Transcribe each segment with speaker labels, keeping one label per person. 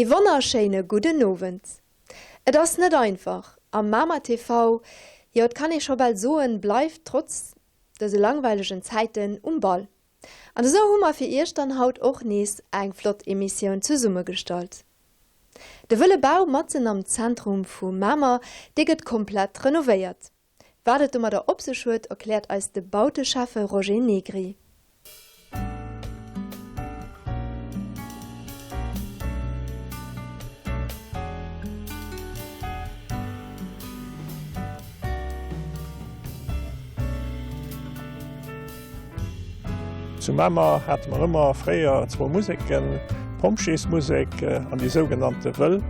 Speaker 1: Ee wonnerschéine gudden Owend. Et ass net einfach am Mamer TV, jo et kann ee scho bal soen, bleift trotz dëse langweilegen Zäiten um Ball. An esou hu mer fir iech dann haut och nees eng flott Emissioun zesummegestallt. De Wëlle Bau matzen am Zentrum vu Mamer, dee gëtt komplett renovéiert. Wat et domadder op sech huet, erkläert eis de Bauteschäffe Roger Negri.
Speaker 2: Zu Mamer hate mer ëmmer fréier zwou Museken, d'Pompjeesmusek an déi sougenannte Wëll.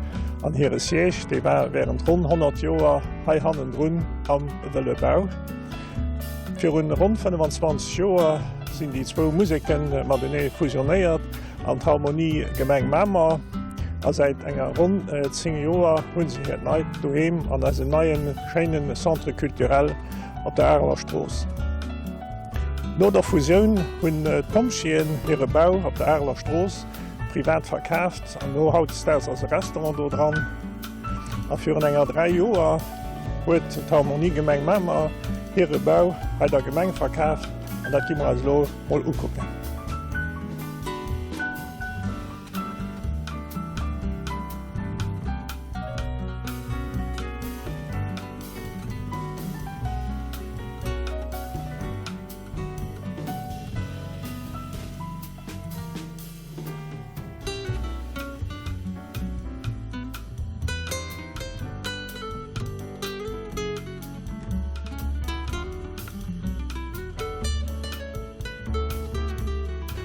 Speaker 2: An hire Siège, dee war wärend ronn 100 Joer hei hannendrun am Wëlle Bau. Virun ronn 25 Joer sinn déi zwou Museke matenee fusionéiert an d'Harmonie Gemeng Mamer. A säit enger ronn 10 Joer hu se hiert neit Doheem an eisem neien, schéine Centre culturel op der Areler Strooss. No der Fusioun hunn d'Pompjeeën hire Bau op der Areler Strooss privat verkaaft an elo hautdesdaags ass e Restaurant do dran. A virun enger 3 Joer huet d'Harmonie Gemeng Mamer hire Bau hei der Gemeng verkaaft an dat gi mer eis elo mol ukucken.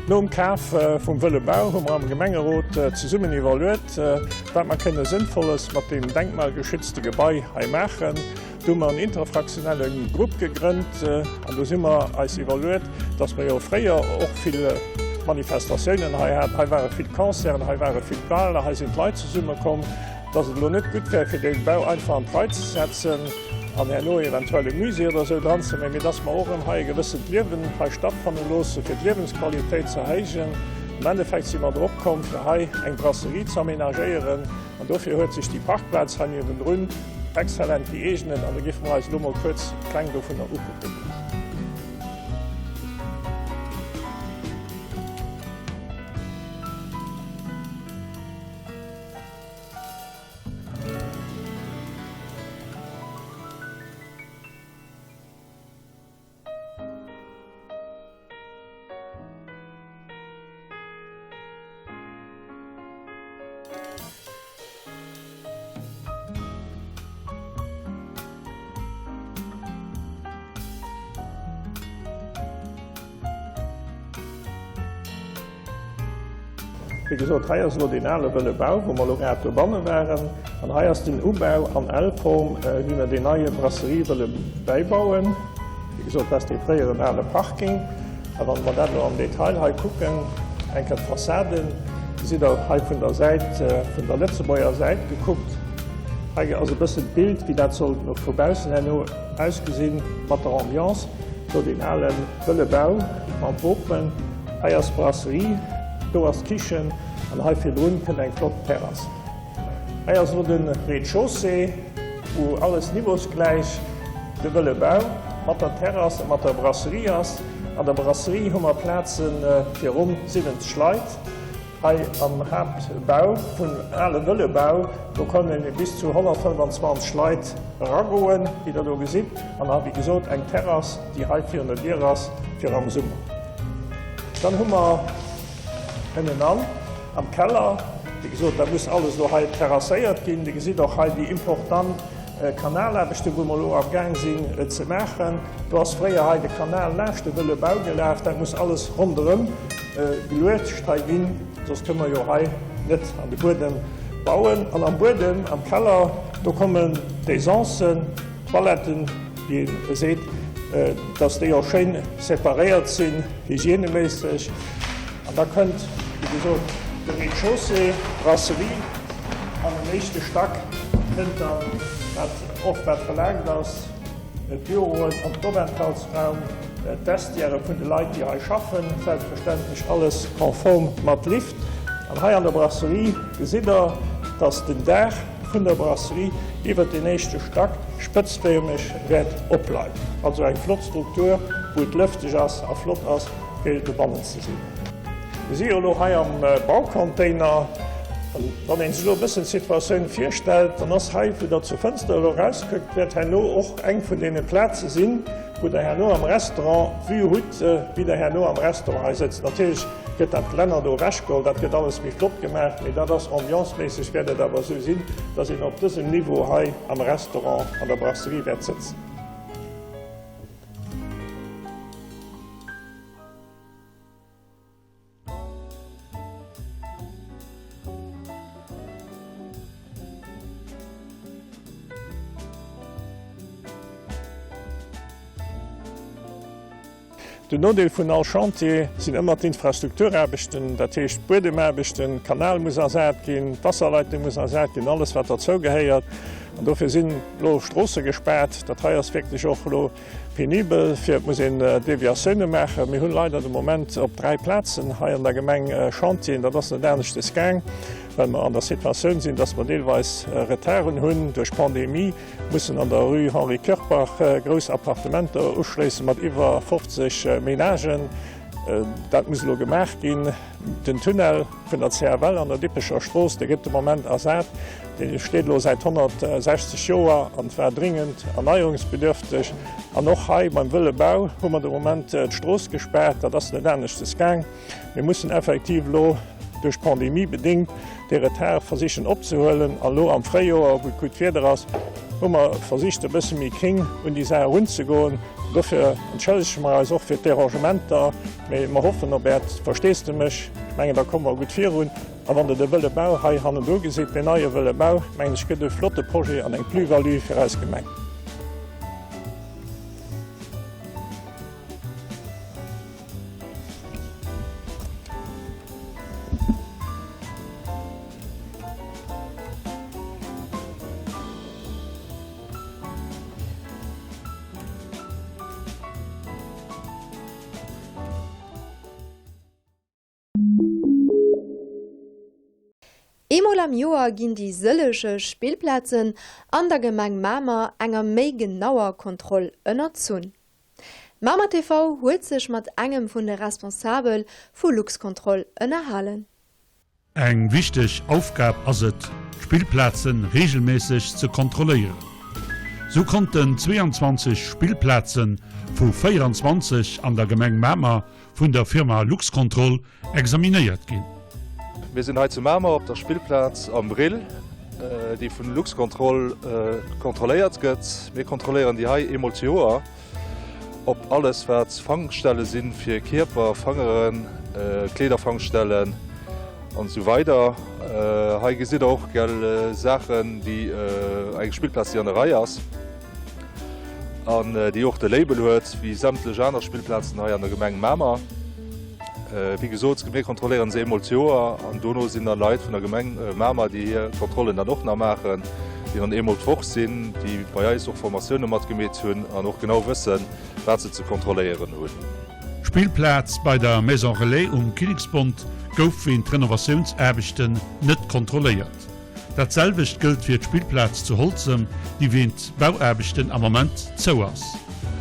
Speaker 2: Nom Kaf vum Wëlle Bau hu mer am Gemengerot zesummen iwwerluet, wat mer kënne Sënnvolles mat deem denkmalgeschützte Gebai hei maachen. Do hu mer en interfraktionelle Grupp gegrënnt an do si mer eis iwwerluet, dass mer jo fréier och vill Manifestatiounen hei haten. Hei ware vill Concerten, hei ware vill Baler, hei sinn d'Leit zesummekomm, dass et elo net gutt wär, fir dee Bau einfach an d'Rei ze setzen an herno eventuell e Musée oder esou dran ze maachen, mee dass mer och erëm hei e gewëssent Liewen hei stattfanne loosse, fir d'Liewensqualitéit ze erhéijen. Am Endeffekt si mer drop komm, fir hei eng Brasserie ze aménagéieren. An dofir huet sech déi Parkplaz hei niewendrun exzellent gëeegnet an da géife mer eis elo mol kuerz d'Pläng dovunner ukucken. Wéi gesot, hei ass elo deen ale wëlle Bau, wou mer elo grad dobanne waren. An hei ass den Ubau an L-Form, wéi mer déi neie Brasserie wëlle bäibauen. Wéi gesot, dat ass dee fréieren ale Parking. A wann mer dat elo am Detail hei kucken, eng Kéier d'Fassade, gesitt Der hei vun der Säit, vun der Lëtzebuerger Säit gekuckt, hei ass e bëssen d'Bild, wéi dat soll vu baussen herno ausgesinn, mat der Ambiance. Do deen ale wëlle Bau mam Wopen. Hei ass d'Brasserie, do ass d'Kichen an hei virdrun kënnt eng flott Terrass. Hei ass elo de Rez-de-chaussée, wou alles niveausgläich de wëlle Bau mat der Terrass a mat der Brasserie ass. An der Brasserie hu mer Plaze fir ronn 70 Leit. Hei am Haaptbau vum ale wëlle Bau, do kënnen bis zu 125 Leit eragoen, wéi der do gesitt. An da wéi gesot eng Terrass, déi hei virun der Dier ass, fir am Summer. Dann hu mer ënnenan am Keller, wéi gesot, dat muss alles elo hei terrasséiert ginn. Dir gesitt och hei déi important Kanalaarbechten, wou mer elo amgaang sinn ze maachen. Do ass fréier hei de Kanal laanscht de Wëlle Bau gelaf. Dat muss alles ronderëm geluecht hei ginn, soss kënne mer jo hei net an de Buedem bauen. An am Buedem, am Keller, do kommen d'Aisancen, d'Toiletten, wéi ee seet, dass déi och schéin separéiert sinn, hygieneméisseg. An da kënnt, wéi gesot, de Rez-de-chaussée, d'Brasserie an am éischte Stack kënnt dann dat och, wat verlaangt ass, d'Büroen an d'Openthaltsraum, d'Vestiairë vun de Leit, déi hei schaffen, selbstverständlech alles konform mat Lift. An hei an der Brasserie gesitt Der, dass den Daach vun der Brasserie iwwert deen éischte Stack spëtzfërmeg wäert opleien. Also eng flott Struktur, wou et lëfteg ass a flott ass, fir dobannen ze sinn. Mir si jo elo hei am Baucontainer. Wann ee sech elo e bëssen d'Situatioun virstellt, dann ass hei, wou Der zur Fënster elo erauskuckt, wäert herno och eng vun deene Plaze sinn, wou Der herno am Restaurant d'Vue hutt, wéi Der herno am Restaurant hei sëtzt. Natierlech gëtt dat Gelänner do ewechgeholl, dat gëtt alles méi flott gemaach, mee dat ass ambianceméisseg wäert et awer esou sinn, dass een op dësem Niveau hei am Restaurant an der Brasserie wäert sëtzen. Den Nodeel vun all Chantier sinn ëmmer d'Infrastrukturaarbechten, dat heescht d'Buedemaarbechten, Kanal muss ersat ginn, d'Wasserleitung muss ersat ginn, alles wat derzou gehéiert. An dofir sinn elo Stroosse gespaart. Dat hei ass wierklech och elo Penibel, fir et muss een Deviatioune maachen. Mir hunn leider de Moment op 3 Plazen hei an der Gemeng Chantieren. Dat ass net aneschtes gaang, well mer an der Situatioun sinn, dass mer deelweis Retarden hunn duerch d'Pandemie, mussen an der Rue Henri Kirpach grouss Appartementer uschléisse mat iwwer 50 Menagen. Dat muss elo gemaach ginn. Den Tunnel vun der CFL an der Dippecher Strooss, dee gëtt de Moment ersat. Dee steet elo säit 160 Joer an war dringend erneierungsbedürfteg. An och hei beim Wëlle Bau hu mer de Moment d'Strooss gespaart. Dat ass net aneschtes gaang. Mir mussen effektiv elo duerch d'Pandemie bedéngt dee Retard versichen opzehuelen. An elo am Fréijoer, wou et gutt Wieder ass, hu mer versicht e bësse méi kéng un déi Saach erunzegoen. Dofir entschëllege mer eis och fir d'Derangementer. Mee mer hoffen op Äert Versteesdemech. Ech mengen, da komme mer gutt virun. A wann Der de Wëlle Bau hei hannendru gesitt, deen neie Wëlle Bau, mengen ech, gëtt e flotte Projet an eng Plus-value fir eis Gemeng.
Speaker 1: Eemol am Joer ginn déi sëllege Spillplazen an der Gemeng Mamer enger méi genauer Kontroll ënnerzunn. Mamer TV huet sech mat engem vun de Responsabel vu Luxcontrol ënnerhalen.
Speaker 3: Eng wichteg Aufgab ass et, d'Spillplaze reegelméisseg ze kontrolléieren. Sou konnten 22 Spillplaze vu 24 an der Gemeng Mamer vun der Firma Luxcontrol examinéiert ginn.
Speaker 4: Mir sinn hei zu Mamer op der Spillplaz am Brill, déi vun Luxcontrol kontrolléiert gëtt. Mir kontrolléieren déi hei eemol d'Joer. Op alles wat Fangstelle sinn fir Kierper, Fangeren, Kleederfangstellen an esou weider. Hei gesitt der och gell Saachen déi eng Spillplaz déi an der Rei ass an déi och de Label huet wéi sämtlech aner Spillplazen hei an der Gemeng Mamer. Wéi gesot, mir kontrolléieren se eemol d'Joer an dono sinn da Leit vun der Gemeng Mamer, déi hir Kontrollen dann och nach maachen, déi dann eemol d'Woch sinn, déi bei eis och Formatioune matgemeet hunn an och genau wëssen, wat se ze kontrolléieren hunn.
Speaker 3: D'Spillplaz bei der Maison Relais um Kinneksbond gouf wéint Renovatiounsaarbechten net kontrolléiert. Dat selwecht gëllt fir d'Spillplaz zu Holzem, déi wéint Bauaarbechten am Moment zou ass.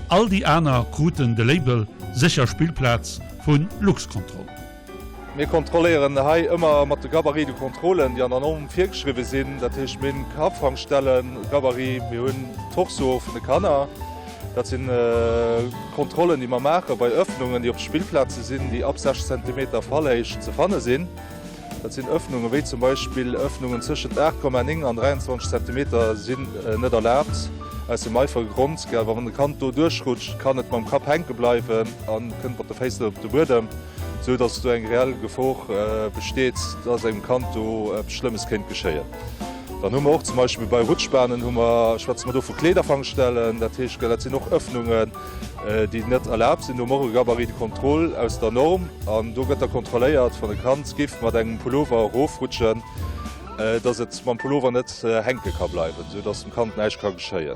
Speaker 3: All déi aner kruten de Label Sécher Spillplaz vu Luxcontrol.
Speaker 4: Mir kontrolléieren hei ëmmer mat de Gabarit de contrôlen, déi an der Norm virgeschriwwe sinn. Dat heescht, mir hunn Kappfangstellen, Gabarit, mir hunn Torso vun de Kanner. Dat si Kontrollen, déi mer maache bei Ëffnungen, déi op de Spillplaze sinn, déi ab 6 Zentimeter Fallhéicht ze fanne sinn. Dat sinn Ëffnungen, wéi zum Beispill Ëffnungen tëschent 8,9 an 23 Zentimeter sinn net erlaabt, aus dem einfache Grond, well wann e Kand do duerchrutscht, kann et mam Kapp hänke bleiwen a kënnt mat de Féiss net op de Buedem, esou datt do eng reell Gefor besteet, datt engem Kand do eppes Schlëmmes kéint geschéien. Dann hu mer och zum Beispill bei Rutschbanen hu mer, schwätze mer do vu Kleederfangstellen, dat heescht, dat sinn och Ëffnungen, déi net erlaabt sinn. Do hu mer och e Gabarit de contrôle aus der Norm an do gëtt da kontrolléiert, wann e Kand giff mat engem Pullover erofrutschen, dass et mam Pullover net hänke ka bleiwen, esou dass dem Kand näischt ka geschéien.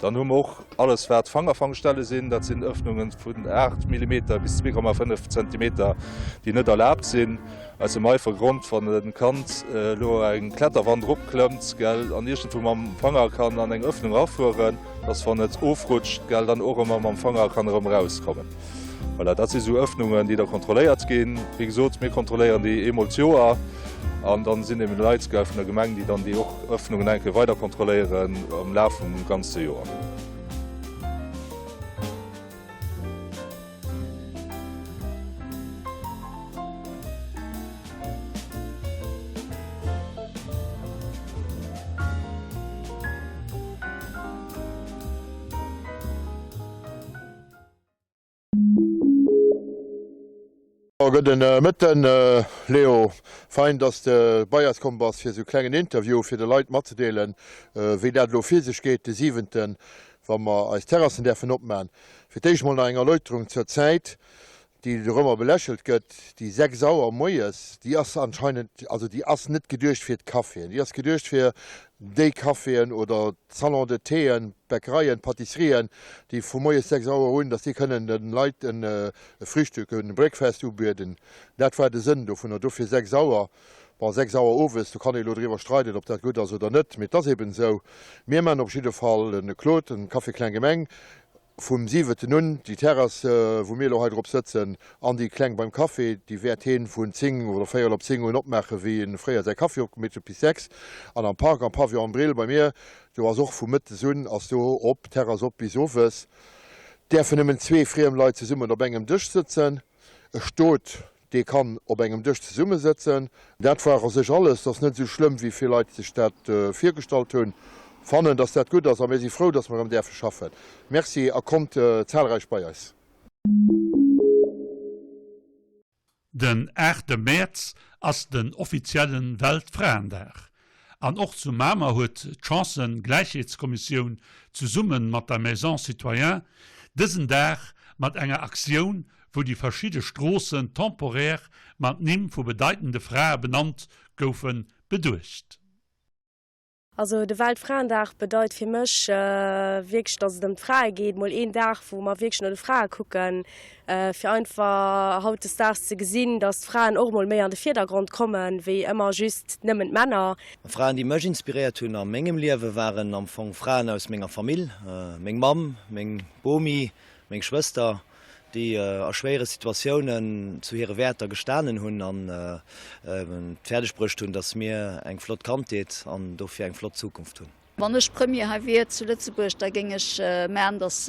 Speaker 4: Dann hu mer och alles wat Fangerfangstelle sinn, dat sinn Ëffnungen vun 8 Millimeter bis 2,5 Zentimeter, déi net erlaabt sinn. Aus dem einfache Grond, wann e Kand elo eng Kletterwand eropklëmmt, gell, an iergendwou mam Fanger kann an eng Ëffnung erafueren, dass wann et ofrutscht, gell, dann och ëmmer mam Fanger kann erëm erauskommen. Voilà, dat si sou Ëffnungen, déi da kontrolléiert ginn. Wéi gesot, mir kontrolléieren déi eemol d'Joer an dann sinn eben Leit, gell, vun der Gemeng, déi dann déi och Ëffnungen eng Kéier weider kontrolléieren am Laf vum ganze Joer.
Speaker 5: Gudden Mëtten Léo, fein dass de bei eis komm bass fir esou klengen Interview fir de Leit matzedeelen wéi dat elo vir sech geet de siwenten wa mer eis Terrassen däerfen opman. Fir d'éischt mol nach eng Erläuterung zur Zäit, déi dorëmmer belächelt gëtt, déi 6 Auer moies, déi ass anscheinend, also déi ass net geduecht fir d'Caféen, déi ass geduecht fir déi Caféen oder d'Salons de Théen, d'Bäckereien, d'Pâtisserien, déi vu moies 6 Auer un, dass déi kënnen de Leit e Frühstück, e Breakfast ubieden. Dat war de Sënn dovunner, dofir 6 Auer. Bon, 6 Auer owes, do kann ee elo driwwer streiden, ob dat gutt ass oder net, mee et ass eben esou. Mir maachen op jidde Fall, de Claude, den Café Kleng Gemeng, vum siwenten un, déi Terrass, wou mir elo hei drop sëtzen, an déi Kleng beim Café, déi wäert heen vun 10 oder véierel op 10 un opmaachen, wéi en fréier säi Kaffi opgemeet huet, bis 6. An am Park, am Pavillon am Brill bei mir, do ass och vu mëttes un ass do op, d'Terrass op bis owes. Däerfen nëmmen zwee friem Leit zesummen op engem Dësch sëtzen. E Stot Dee kann op engem Dësch zesummesëtzen. Dat war a sech alles. Dat ass net esou schlëmm, wéi vill Leit sech dat virgestallt hunn. Fannen, dass dat gutt ass a mir si frou, dass mer erëm däerfe schaffen. Merci a kommt zahlreich bei eis.
Speaker 3: Den aachte Mäerz ass den offiziellen Weltfraendag. An och zu Mamer huet d'Chancëgläichheetskommissioun zesumme mat der Maison Citoyen dësen Dag mat enger Aktioun, wou déi verschidde Stroossen temporaire mat Nimm vu bedeitende Frae benannt goufen, beduecht.
Speaker 6: Also de Weltfraendag bedeit fir mech wierklech, datt et ëm d'Frae geet. Mol een Dag, wou mer wierklech no de Frae kucken, fir einfach hautdesdaags ze gesinn, datt d'Fraen och mol méi an de Virdergrond kommen, wéi ëmmer just nëmmen d'Männer.
Speaker 7: Fraen, déi mech inspiréiert hunn a mengem Liewe waren am Fong Fraen aus menger Famill, meng Mamm, meng Bomi, meng Schwëster. déi a schwéiere Situatiounen zu hire Wäerter gestanen hunn an et fäerdeg bruecht hunn, datt mir eng flott Kandheet an dofir eng flott Zukunft hunn.
Speaker 8: Wann ech Premier hei wier zu Lëtzebuerg, da géing ech maachen, datt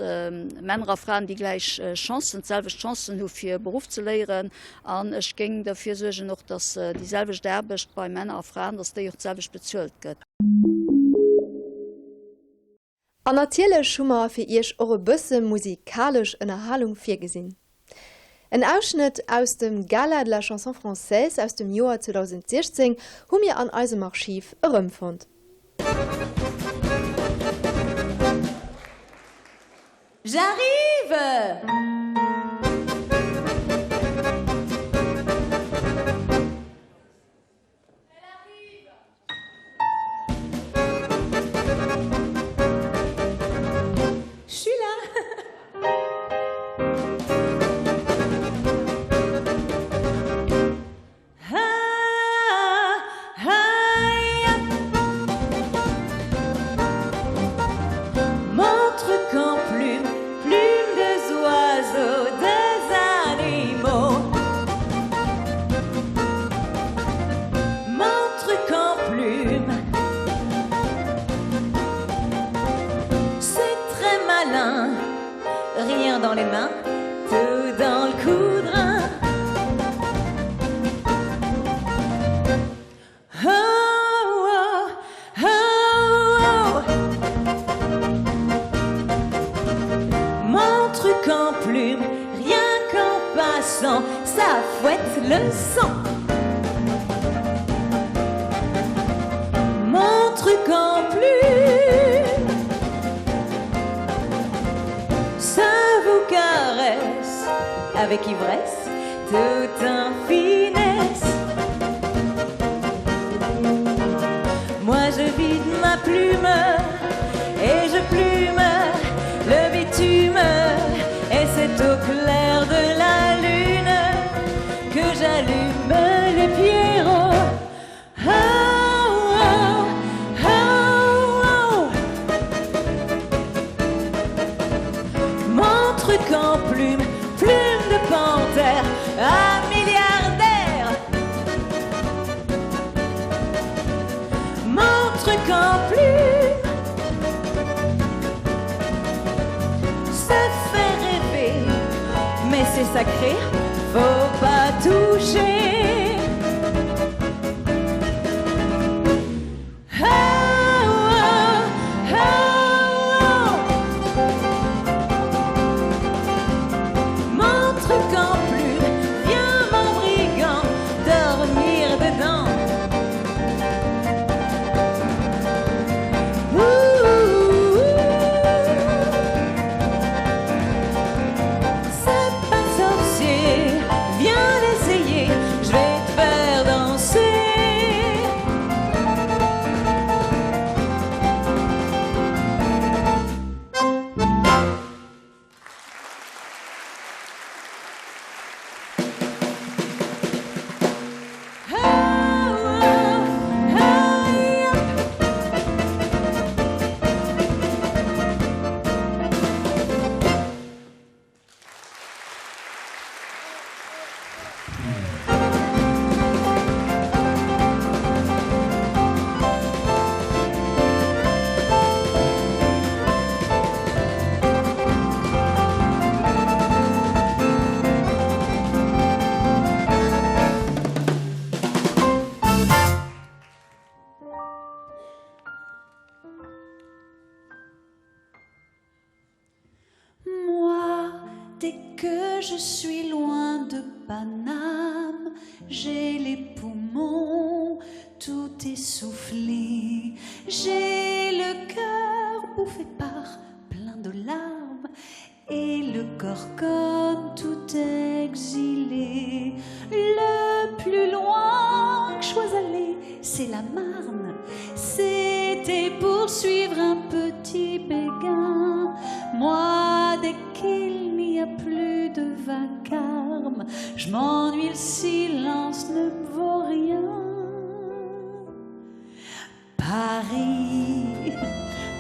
Speaker 8: Männer a Fraen déi gläich Chancen, d'selwecht Chancen hu fir e Beruff ze léieren. An ech géing derfir suergen och, datt déi selwecht Aarbecht bei Männer a Fraen, datt déi och d'selwecht bezuelt gëtt.
Speaker 1: An natierlech hu mer fir iech och e bësse musikalesch Ënnerhalung virgesinn. En Ausschnëtt aus dem Gala de la Chanson Française aus dem Joer 2016 hu mir an eisem Archiv erëmfonnt.
Speaker 9: J'arrive! Rien dans les mains, tout dans le coudrin. Oh, oh, oh, oh. Mon truc en plume, rien qu'en passant, ça fouette le sang. Mon truc en plume, ça vous caresse avec ivresse, tout en finesse. Moi je vide ma plume et je plume. c'est sacré, faut pas toucher. Oh, oh, oh, oh. Mon truc en plume, viens mon brigand, dormir dedans. Ouh, ouh, ouh. C'est pas sorcier, viens l'essayer, je vais te faire danser.
Speaker 10: Moi, dès que je suis loin de Paname, j'ai les poumons tout essoufflé. J'ai le cœur bouffé par plein de larmes et le corps comme tout exilé. Le plus loin que je sois allé, c'est la Marne. C'était pour suivre un petit béguin. Moi, dès qu'il n'y a plus de vacarme, je m'ennuie, le silence ne me vaut rien. Paris,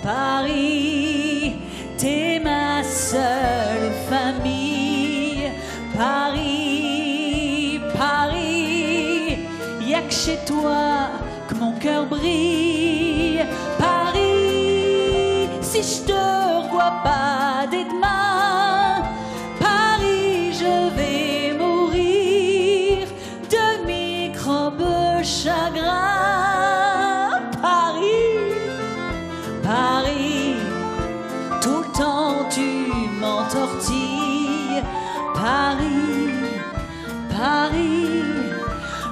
Speaker 10: Paris, t'es ma seule famille. Paris, Paris, y a que chez toi que mon cœur brille. Paris, si je te revois pas dès demain, Paris, je vais mourir de microbes chagrin. Paris, Paris, tout le temps tu m'entortilles. Paris, Paris,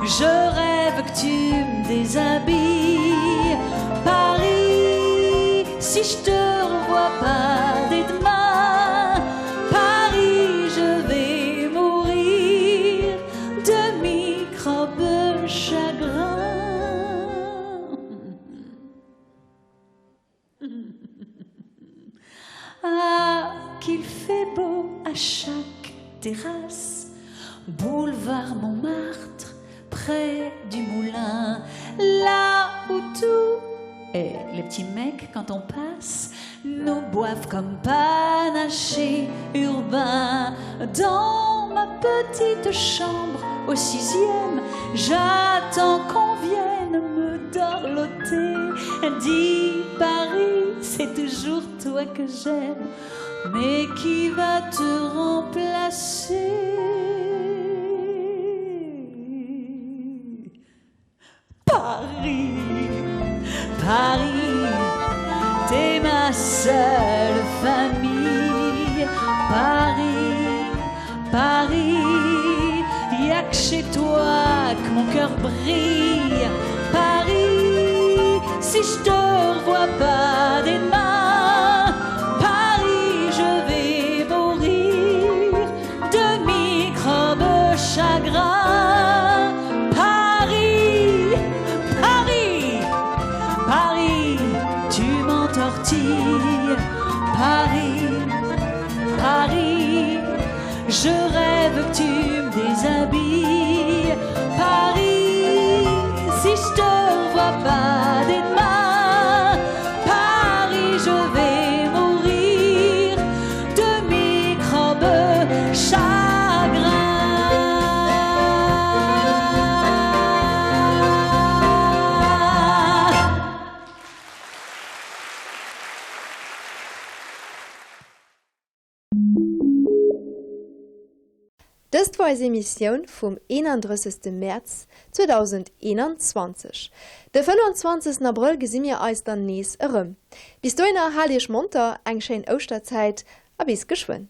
Speaker 10: je rêve que tu me déshabilles. Paris, si je te revois pas dès demain, Paris, je vais mourir de microbes chagrin. Ah, qu'il fait beau à chaque terrasse, boulevard Montmartre, près du moulin, là où tout et les petits mecs quand on passe nous boivent comme panaché urbain dans ma petite chambre au sixième j'attends qu'on vienne me dorloter dit Paris c'est toujours toi que j'aime mais qui va te remplacer Paris Paris t'es ma seule famille Paris Paris y a que chez toi que mon cœur brille Paris si je te revois pas dès demain Paris je vais mourir de microbes chagrin Paris Paris Paris tu m'entortilles Paris Paris je rêve que tu me déshabilles Paris si je te revois pas dès demain Paris je vais mourir de microbes chagrin.
Speaker 1: Dëst war eis Emissioun vum 31. Mäerz 2021. De 25. Abrëll gesi mir eis dann nees erëm. Bis dohinner haalt iech monter, eng schéin Ouschterzäit a bis geschwënn.